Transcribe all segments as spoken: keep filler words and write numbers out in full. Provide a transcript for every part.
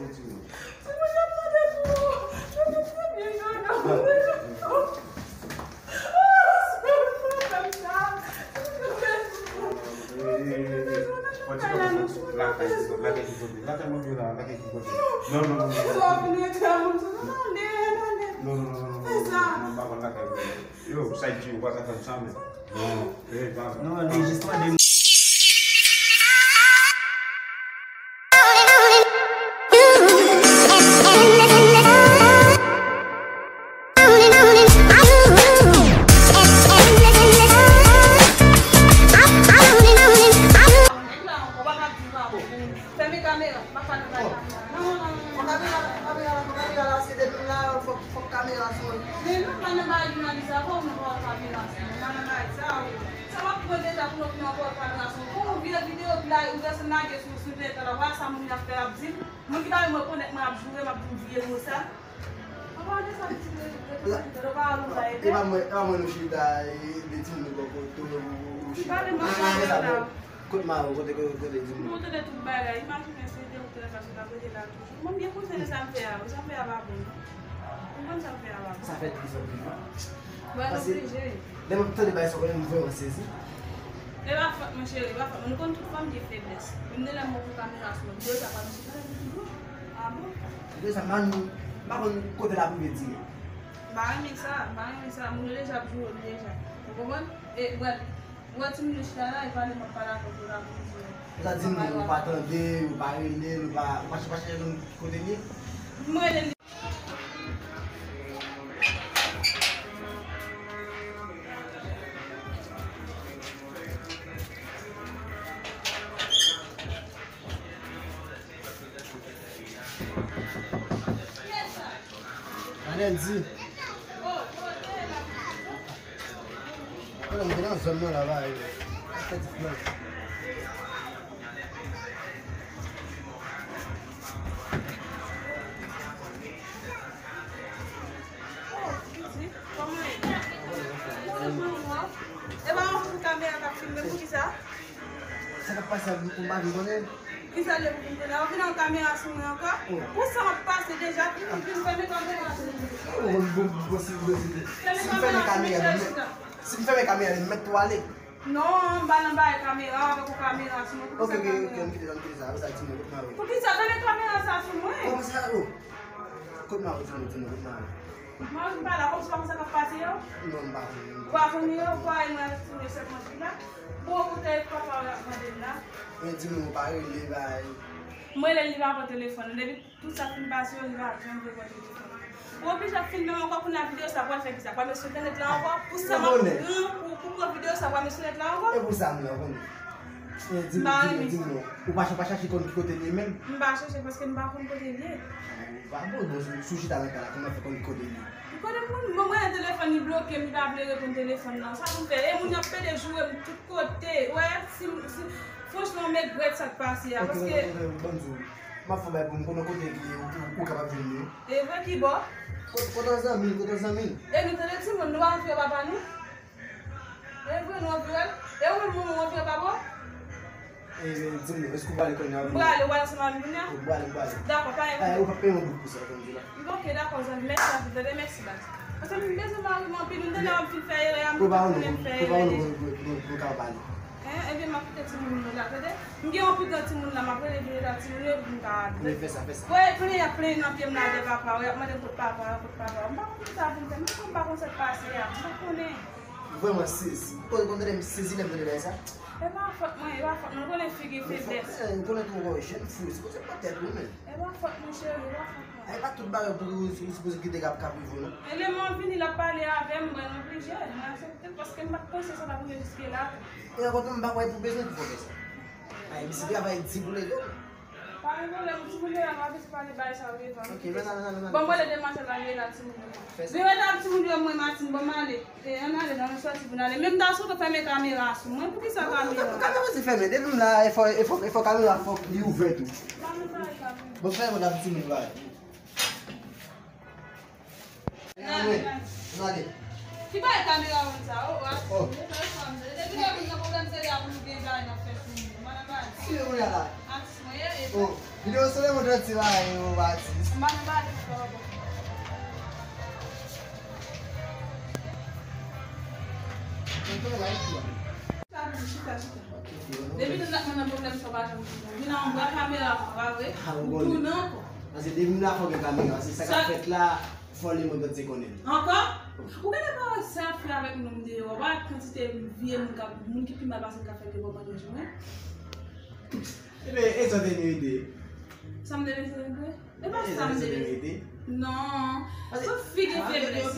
Timoun, y ap mande pou ou. Yo te trè byen, non, non. Lakay ki kote? Lakay ki kote? Lakay mwen la, lakay ki kote? Non, non, non, non. Non, non, non, non, non. Fè sa. Non, m pa konn lakay mwen. Yo, sa di ou pa ka fè m sa, men. Non, eh, pa. Non, li jis mande. Fèmen kamera, m pa ka nan bay kamera. Non, non, non, non. Fò kamera, fò kamera la, fò kamera la, se depi m la, fò, fò kamera sou mwen. Men non, m pa nan bay jounalis la, kòman m nan bay kamera sou mwen? M pa nan bay sa, wi. Sa w ap pran deja pou nou vin ankò kamera sou mwen? Pou yon vye videyo, epi la, yon pèsòn lage sou, sou entènèt la, vwala sa moun y ap fè, ap di m. Moun ki pa menm rekonèt mwen ap joure m, ap di m vye mo sa. Anpalan de sa, pitit, rekonèt ou pa wè nou bay epè. E pa mwen, e pa mwen nou chita, e de timoun nou bò kote ou, ou chita. Ki pale mwen sa la? Kot mari w, kote, kote, kote di m? Mwen tande tout bagay. Imajine se de ou telefòn sou la, kote la toujou. Mwen byen konsène sa m fè a. Sa m fè a pa bon, non. Ou konn sa m fè a pa bon. Sa fè tris anpil, non. Mwen oblije. Lè m ap tande bagay sa, mwen vrèman sezi. E pa fòt mwen, cheri, e pa fòt mwen. Nou konn tout fanm gen feblès. Menm de lè m wè pou kamera sou mwen, videyo sa pa mwen sou mwen toujou. A bon? Videyo sa, man, m pa konn kote l ap rive dirèk. M pa renmen sa, m pa renmen sa. Moun yo deja ap joure m deja. Ou konprann? E, mwen, Ou wè timoun yo chita la, e pale m ap pale avè w, pou la pou di w. Ou ta di m ou pa tande, ou pa rele l, ou pa, ou pa, pa chèche konn ki kote l ye? M rele l. Anèl di. Kote m te nan zòn nan la, ba, e, fè ti flèch. Oh, pitit, kòman e? Mwen, mwen, mwen. E pa yon kamera k ap filme, poukisa? Sa k ap pase a, m pa vin konnen. Kisa l ye pou vin konnen? W ap vin ak kamera sou mwen ankò? Oh. Pou sa m ap pase deja, vin, vin fèmen kamera sou mwen. Oh, bon, bon, bon, si, bon, si, fèmen kamera sou mwen, chèche chita. Si m fèmen kamera, m mèt tou ale. Non, m pa nan bagay kamera, avèk yon kamera sou mwen. Poukisa kamera? Ok, ok, ok, m kite, m kite sa, sa di mwen, kot mari w? Poukisa fèmen kamera sa sou mwen? Kòman sa, oh? Kot mari w, di mwen, di mwen, kot mari w? Mwen pa la, kòmsi pa konn sa k ap pase yo? Non, m pa konn. Ou pa konn yo, ou pa wè mwen avèk timoun yo sèlman ki la. Bon, kote papa w ap mande m la? Men di nou, ou pa rele, bay. Mwen rele l, li pa pran telefòn. Depi tout sa fin pase yo, li pa janm vle pran telefòn. Ou oblije ap filme m ankò, kounye a videyo sa pral fè kisa? Pral met sou entènèt la ankò? Pou sa m ap pran, pou, pou pran videyo sa pral met sou nèt la ankò? E pou sa m la, ou konnen. Eh, di m, di m, di m non. Ou pa, pa chache konn ki kote l ye menm? M pa chache paske m pa konn kote l ye. Ou pa bon, bon, si, si w chita nan kay la, kòman fè konn ki kote l ye? Kote m konn, mwen, mwen nan telefòn, li bloke m, li pa vle reponn telefòn nan. Sa pou m fè? E moun yo ap pede joure m tout kote. Wè, si, si, franchman, m regrèt sa k pase a, paske. Ok, ok, ok, ban m di w. M ap fè bay pou m konnen kote ki ou, ou, ou kapab jwenn li. E vre, ki bò? Kot, kot zanmi l, kot zanmi l. E nou tande timoun, nou pa anvi wè papa nou? E vre nou anvi wè l? E ou menm manman ou anvi wè papa w? E, e, di m, èske ou prale kounye a? M prale, ou prale ansanm avè m kounye a? Ou prale, ou prale. Dakò, pa gen pwoblèm. Ou pa peye yon goud pou sa, kòm di la. Ok, dakò, zanmi, mèsi anpil, tande, mèsi, baz. Paske m bezwen mari m anpil, m tande w ap fin fè erè a, m pa konnen m fè erè deja. Pou pa ou nou, pou, pou, pou, pou nou ka pale. Hein, ebyen, m ap kite timoun yo la, tande. M gen yon pi gran timoun la, m ap rele vin la timoun yo, epi m ka ale. Wi, fè sa, fè sa. Wè, plenyen y ap plenyen nan pye m la de papa, wè, y ap mande m kot papa, kot papa. M pa konn ki sa pou m fè, m pa konn, m pa konn sa k pase a, m pa konnen. Vrèman sezi. Ou konn tande m sezi lè m tande bagay sa? E pa fòt mwen, e pa fòt mwen. Ou konnen figi feblès. Ou konnen tou, ou jèn fi, se poze pa tèt ou, men. E pa fòt mwen, cheri, e pa fòt mwen. E pa tout bagay pou ou, ou sipoze kite k ap, k ap rive w, non. E lè m anvi vini, l ap pale avè m, mwen oblije, mwen aksepte, paske m pa t panse sa t ap rive jiske la. E ankò tou, m pa kwè pou bezwen pou fè sa. Ay, misye travay di pou leve w. Pa gen pwoblèm, timoun yo la, m ap vin pale bagay sa yo devan. Ok, men la, men la, men la. Bon, mwen, lè demwazèl la, li la, timoun yo. Fè sa. Li rete ak timoun yo, mwen, Martine, bon, m ale. E, ann ale, non, nou sòti pou n ale. Men m ta swete w fèmen kamera a sou mwen. Poukisa kamera? Bon, kamera se fèmen. Depi m la, e fò, e fò, e fò kamera fòk li ouvè tou. Pa nan bagay sa. Bon, fè mwen la, timoun yo ale. Ann ale, ann ale. Ki bagay kamera ou sa? Oh, oh. Depi lè moun nan pwoblèm serye a pou nou gen bagay n ap fè sou moun. Mwen nan bagay. Ki lè moun la la? Atis mwen ye, e. Oh. Videyo sou lemonn nan ti bagay yo, Batis. M pa nan bagay sa, papa. Chita, chita, chita. Depi nou nan pwoblèm sa, w pa janm di non. Vin la, m bwè kamera, pa vre? Ou tounen ankò. Paske depi m la fò gen kamera, se sa k ap fèt la, fò lemonn ant konnen. Ankò? Ou genlè pa wè sa fè avèk nonm deyò a, kantite vye moun k ap, moun ki pi mal pase m k ap fè deyò pandan jounen. Ebyen, e sa w te merite. Sa m te merite? E pa sa m te merite. Non. Tout fi gen feblès.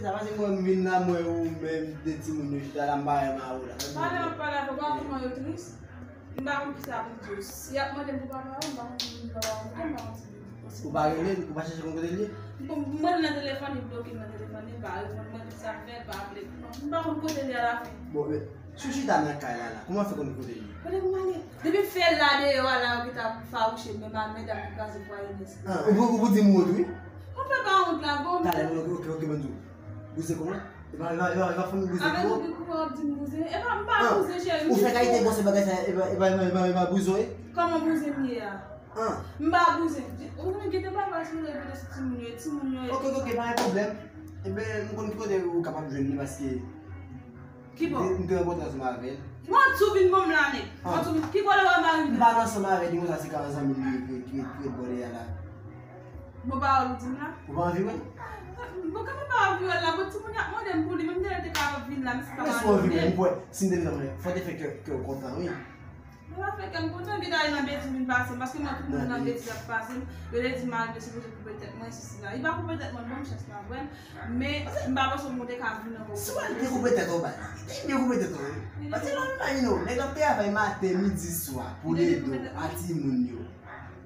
Paske mwen m vin la, mwen ou menm de timoun yo chita la, m pa wè Mao la. Pale, m ap pale avè w, pa wè kòman yo tris. M pa konn kisa pou m di w. Si y ap mande m pou papa w, m pa konn si m pou papa w, m pa konn si m pou papa w. Ou pa rele l, ou pa chèche konn kote l ye? Bon, m rele nan telefòn, li bloke m nan telefòn, li pa reponn mwen, tout sa m fè, l pa aple m. M pa konn kote l ye alafen. Bon, men, si w chita nan kay la, la, kòman w fè konn kote l ye? Kote pou m ale? Depi m fè l la deyò a la, yo gentan ap fawouche m, men m al medam ki kraze fwaye nèg. Ah, ou pou, ou pou di m wont, wi? Ou fè pa wont la, bon. Talè, ok, ok, ok, ban m di w. Bouzen kòman? E pa, e pa, e pa, e pa fanmi bouzen kòman? Avèk ou ki kouri w ap di m bouzen? E pa, m pa bouzen, cheri. Ou fè kalite bon se bagay sa, e pa, e pa, e pa, e pa, e pa bouzen w ye? Kòman bouzen m ye a? Ah. M pa bouzen. Ou konnen gen de bagay si nou repete sou timoun yo, e timoun yo ye. Ok, ok, ok, pa gen pwoblèm. Ebyen, m konn ki kote ou kapab jwenn li paske Ki bò? M te rankontre ansanm avè l. Manti w vin ban m la nèg. Ah. Manti w vin. Ki bò lè w wè mari m? M pa t ansanm avè li konsa, se ka zanmi m li ye ki ret, ki ret, ki ret bò dèyè a la. Bon pawòl ou di m la? Ou pa anvi wè l? Bon, kòman m pa anvi wè l la? Bon, timoun y ap mande m pou li, menm lè l te ka vin la, men se pa mari m. Men si w anvi wè l, m kwè, si m te vin ansanm avè l, fò w te fè kè, kè w kontan, wi. Mwen pa fè kè m kontan, gen dayè nan betiz vin pase m, paske mwen tout moun nan betiz ap pase m. Yo te di mari m te sipoze koupe tèt mwen, sesi la. Li pa koupe tèt mwen, l ban m chans la, w konprann? Men, m pa panse moun te ka vin ankò. Si w al byen koupe tèt ou, bay. Li te byen koupe tèt ou, wi. Paske lè w imajine w, nèg la ap travay maten, midi, swa, pou l ede w a timoun yo.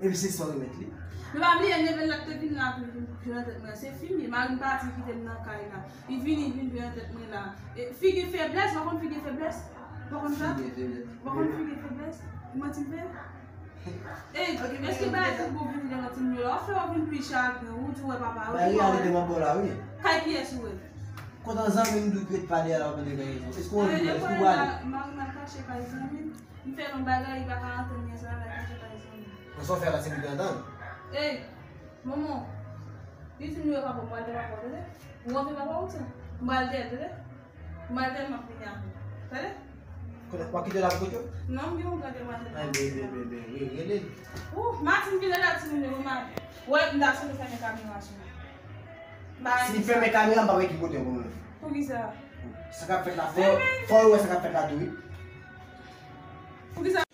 Epi se sa w remèt li. Men pa bliye, neve l la te vin la pou l vin pran tèt mwen. Se fi m ye, mari m pati, kite m nan kay la. Li vini, li vin pran tèt mwen la. E, figi feblès, w pa konn figi feblès? W pa konn sa? Figi feblès. W pa konn figi feblès? Manti m fè? Ey, èske bagay ki bon vini devan timoun yo la? W ap fè yo vin pi chagren, ou di w wè papa yo. Bay reyalite m ap ba w la, wi. Kay kiyès ou wè? Kontan zanmi m tou ki ret pa dèyè la, w ap mande kay rezon. Èske w anvi wè? Èske w prale? Mari m al kache kay zanmi m. M fè yon bagay, li pa ka antann mwen, sa l al kache kay zanmi m. Bon, sa w fè la, se li ki antann. Ey, manman, li di m li wè papa m, pral de papa w, tande? Ou anvi papa w, tande? M pral dèyè l, tande? M pral dèyè l, m ap vini avè w. Tande? Kote, w ap kite l avèk kote w? Non, m gen yon gran demwazèl. Ay, ben, ben, ben, ben, re-, rele l. Ou, Martine vin la, timoun yo, mari. Wè, m ta sipoze fèmen kamera sou mwen. M pa renmen sa. Si m fèmen kamera, m pa wè ki kote w pou mwen. Poukisa? Sa k ap fèt la, fò, fò yo wè sa k ap fèt la tou, wi. Poukisa?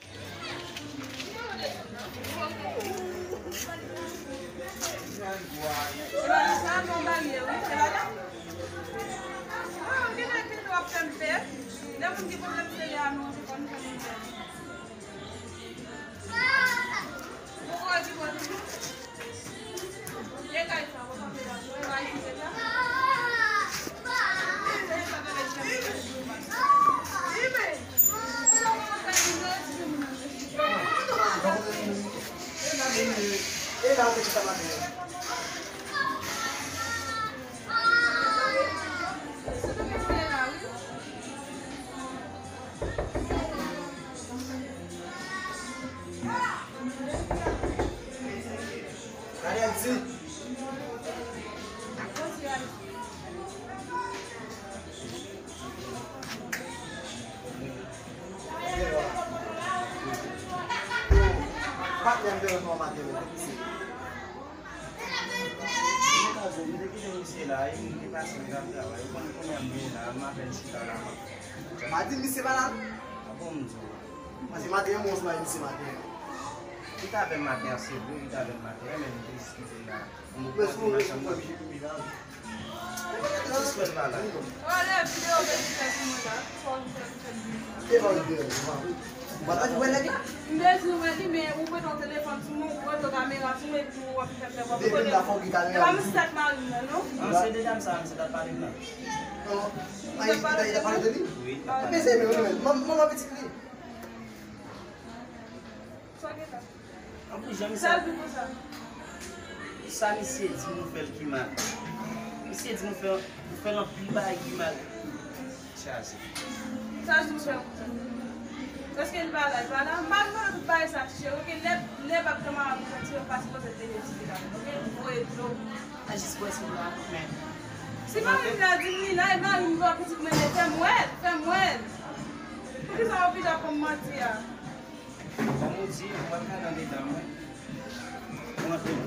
Se pa nan sa, bon baryè, wi, se pa nan. Ah, gen nèg ki ap fè m pè. Lè moun gen pwoblèm serye a nou, se kòm fè m pè. Bon, ou di bon. Gade Haïti. Patnè m te wè kòman maten yo, se. Mwen te kite misye la, e m te pase m t ap travay. Ou konn kounye a m vini la, m apèn chita la. Maten misye pa la? A bon, m di w. Paske maten an, mwen se mari misye maten an. Li t avè m maten an, se vre, li t avè m maten an, men nou te diskite la. Mwen se mwen ki fè misye pipi la. Diskwèt pa la. Olè, videyo ke li fè sou mwen la. Sa w fè, fè videyo. E pa videyo, non. Ou pa ta di wè nèg la? M bezwen wè li, men ou mete yon telefòn sou mwen, ou mete yon kamera sou mwen, epi w ap fè fè w ap konnen. Depi m ta fè w ki kamera. E pa misye sa k mari m nan, non? Ah, se de dam sa, misye t ap pale m nan. Non. Misye t ap pale de li? Wi. Mezanmi, mezanmi, manman pitit li. Sa w gen la? Anplis, jan misye, sa misye di nou fè l ki mal. Misye di nou fè, nou fè l anpil bagay ki mal. Chaje. Sa di nou fè l konsa. Èske l pa la, l pa la? M pa vin konnen tout bagay sa, ti cheri, oke? Lè, lè bab nan mama pou fè ti, yo pa sipoze te gen ti fi la, oke? Voye dlo. A jis bwè sou dlo a, men. Si mari m la di m li la, e mari m vwa pitit mwen ye, fè m wè l, fè m wè l. Poukisa w oblije ap fè m manti a? Ban m di, mwen ka nan leta mwen. Mwen antre.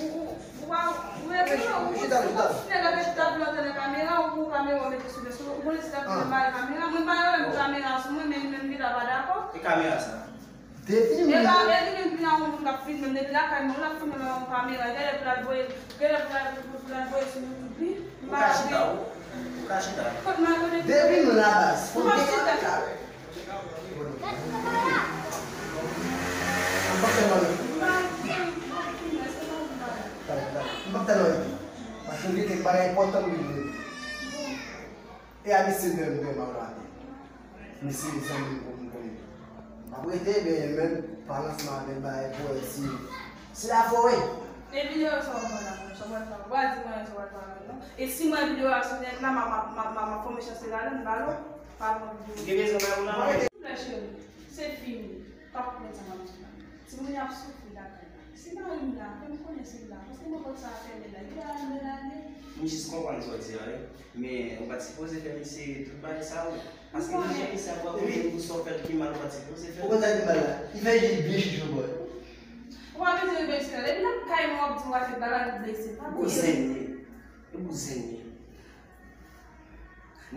Ou, ou, ou pa, ou rete, ou, ou, chita, chita. Ou kontinye lè chita pou antre nan kamera, ou pou kamera, ou mete sou lè, sou, ou konnen si ta pou mare kamera, mwen pa renmen pou kamera sou mwen, men li menm li la pa dakò. E kamera sa? Depi e pa, e li menm vin a yon moun k ap filme m, depi lakay mwen, l ap filme m ak yon kamera, genlè pou l al voye, genlè pou l al, pou l al voye sou YouTube, wi. Ou ka chita, wi. Ou ka chita. Kot mwen konnen. Depi m la baz, fò m gen kamera. M p ap fè mal. M p ap fè mal. Paske m gen kèk bagay enpòtan pou m di. E a misye menm, menm, m ap rate. Misye zanmi m pou m konnen. M ap rete, men menm, pa lansman avè bagay pou wè si, si la fò, wi. E videyo sa w pral fè, sa w pral fè, w pral di mwen sa w pral fè avè l, non? E si mwen videyo a sou nèt la, m ap, m ap, m ap, m ap, m ap fòme chans ladan, m ba l, pa pran videyo. Ou gen bezwen bay moun nan men? Silvouplè, cheri, se fini. Pa konprann sa m ap di la. Timoun yo ap soufri lakay la. Si mari m la, fè m konnen si l la, paske mwen konn sa fè men la. Li la, li la, li. M jis konprann sa w di a, wi. Men, ou pa t sipoze fè misye tout bagay sa, wi. Paske nan jan misye ap rakonte m pou sa w fè l ki mal, ou pa t sipoze fè l. Ou konn sa ki mal la? Li fè jis byen chichon, bòy. Ou pa bezwen byen chichon. Depi nan kay mwen w ap di w achte bagay, ou blese. Pa bliye. Bouzen li ye. E bouzen li ye.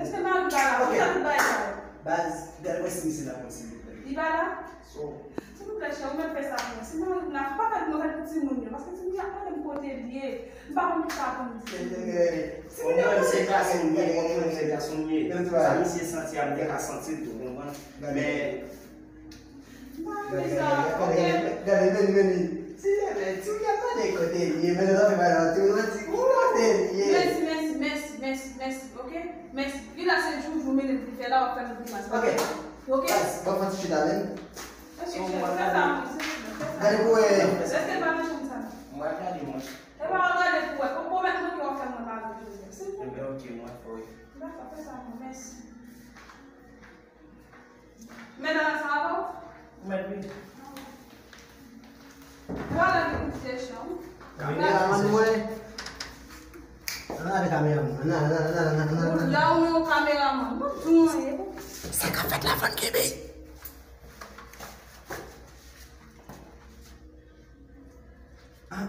Èske mari m pa la? Ou sa tout bagay sa yo? Baz, gade wè si misye la konn, silvouplè. Li pa la? So. Silvouplè, chè, ou mèt fè sa pou mwen. Si mari m la, fò pa fè l mwen fè l pou timoun yo, paske timoun yo ap mande m kote l ye. M pa konn kisa pou m di. Timoun yo ap mande m kote l ye. Mwen menm se gason m ye, mwen menm se gason m ye. Sa misye santi a, m te ka santi l tou, konprann? Men, Gade, gade, gade, gade, men, men, men. Ti nèg, ti nèg ap mande kote l ye, men lè w fè bagay la, ti nèg di, ou kote l ye. Mèsi, mèsi, mèsi, mèsi, mèsi, oke? Mèsi. Li la se joujou, men li fè la, w ap fè m grimas. Oke. Oke? Baz, ban m fè ti chita, men. Oke, chè, fè sa, mwen, silvouplè, fè sa. Gade pou wè. Èske l pa nan chanm sa? Mwen gade, mwen. E pa w gade pou wè. Pwomèt mwen ke w ap fè mwen mari Joseph. Silvouplè. Enben, oke, mwen fè wi. Dakò, fè sa, mwen. Mèsi. Mèt Alan sa avè w? Mèt wi. Ou al avèk yon ti echanj. Kameramann mwen. Ann ale kameramann. Ann ale, ann ale, ann ale, ann ale, ann ale. Ou la ou menm kameramann. Mwen di w anyen. Sa k ap fèt la, fò n kenbe. Ah.